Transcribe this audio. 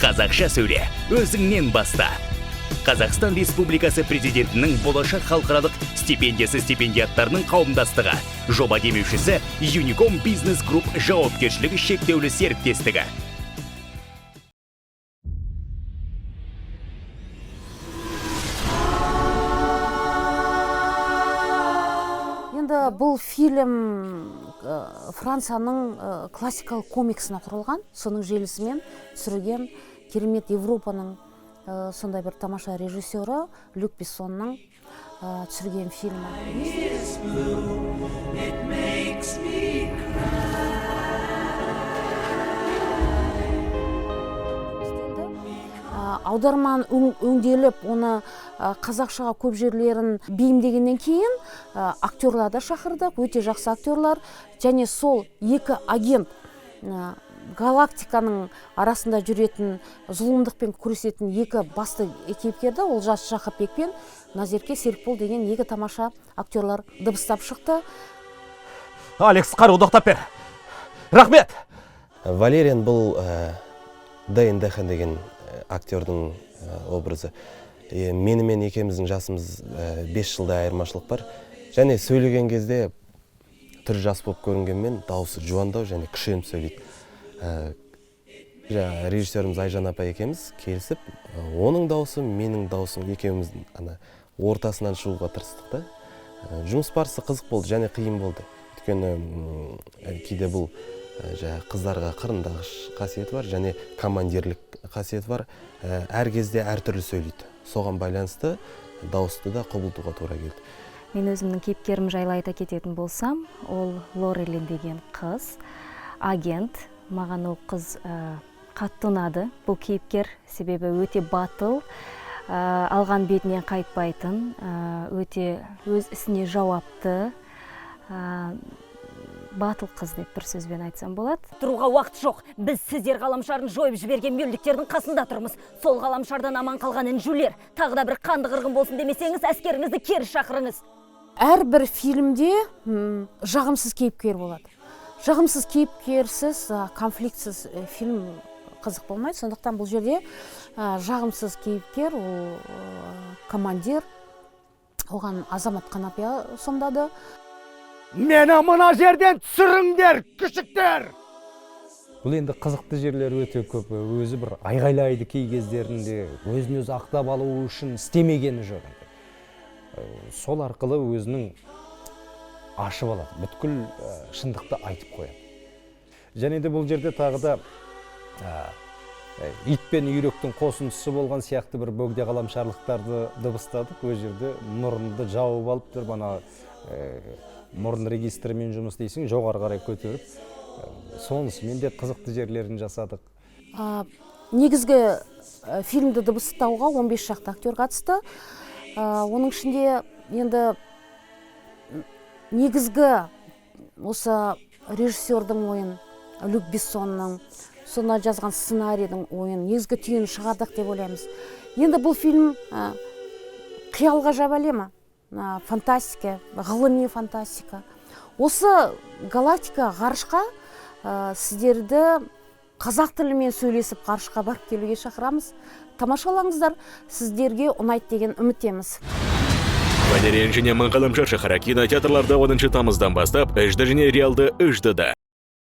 Қазақша сөйле, өзіңнен баста. Қазақстан Республикасы Президентінің Болашақ халықаралық стипендиясы стипендиаттарының қауымдастығы. Жоба демеушісі: Юником Бизнес Групп жауапкершілігі шектеулі серіктестігі. Енді бұл фильм Францияның классикалық комиксіне құрылған, соның желісімен түсірілген, керемет Европаның сондай бір тамаша режиссері Люк Бессонның түсірген фильмі. It makes me Істелді. Аударманы өңделіп, оны қазақшаға көп жерлерін бейімдегеннен кейін, актерлар да шақырдық, өте жақсы актерлар. Және сол екі агент, галактиканың арасында жүретін, зұлымдықпен күресетін екі басты кейіпкерді Олжас Жақыпбек пен Назерке Серікбол деген екі тамаша актерлар дыбыстап шықты. Алекс, қаруды оқтап бер. Рахмет. Валериан бұл Дэйн Дехан деген актердің образы. Менімен екеуміздің жасымыз 5 жылдай айырмашылық бар. Және сөйлеген кезде түрі жас болып көрінгенмен, дауысы жуандау және күшеніп сөйлейді. Жаңа режиссеріміз Айжан апай екеуміз келісіп, оның дауысы, менің дауысым, екеуміздің ана ортасынан шығуға тырыстық та. Жұмыс барысы қызық болды және қиын болды, өйткені кейде бұл жаңағы қыздарға қырындағыш қасиеті бар және командирлік қасиеті бар. Әр кезде әртүрлі сөйлейді, соған байланысты дауысты да құбылтуға тура келді. Мен өзімнің кейіпкерім жайлы айта кететін болсам, ол Лорелин деген қыз, агент. Маған ол қыз қатты ұнады, бұл кейіпкер, себебі өте батыл, алған бетінен қайтпайтын, өте өз ісіне жауапты, батыл қыз деп бір сөзбен айтсам болады. Тұруға уақыт жоқ. Біз сіздер ғаламшарын жойып жіберген мөлдіктердің қасында тұрмыз. Сол ғаламшардан аман қалған інжулер. Тағы да бір қанды қырғын болсын демесеңіз, әскеріңізді кері шақырыңыз. Әрбір фильмде жағымсыз кейіпкер болады. Жағымсыз кейіпкерсіз, конфликтсіз фильм қызық болмайды. Сондықтан бұл жерде жағымсыз кейіпкер ол командир, оған Азамат Қанапия сомдады. Мені мына жерден түсіріңдер, күшіктер! Бұл енді қызықты жерлері өте көп. Өзі бір айғайлайды кей кездерінде, өзін өзі ақтап алу үшін істемегені жоқ енді. Сол арқылы өзінің ашып алады, бүткіл шындықты айтып қояды. Және де бұл жерде тағы да ит пен үйректің қосындысы болған сияқты бір бөгде ғаламшарлықтарды дыбыстадық. Ол жерде мұрынды жауып алып тұрып, ана мұрын регистрімен жұмыс істейсің, жоғары қарай көтеріп, сонысымен де қызықты жерлерін жасадық. Негізгі фильмді дыбыстауға 15 шақты актер қатысты. Оның ішінде енді негізгі осы режиссердің ойын, Люк Бессонның соны жазған сценарийдің ойын, негізгі түйінін шығардық деп ойлаймыз. Енді бұл фильм қиял ғажап әлемі, фантастика, ғылыми фантастика. Осы галактика ғарышқа сіздерді қазақ тілімен сөйлесіп, ғарышқа барып келуге шақырамыз. Тамашалаңыздар, сіздерге ұнайды деген үміттеміз. Валериан және Мың ғаламшар шаһары кинотеатрларда 10 тамыздан бастап, HD және реалды 3D-да.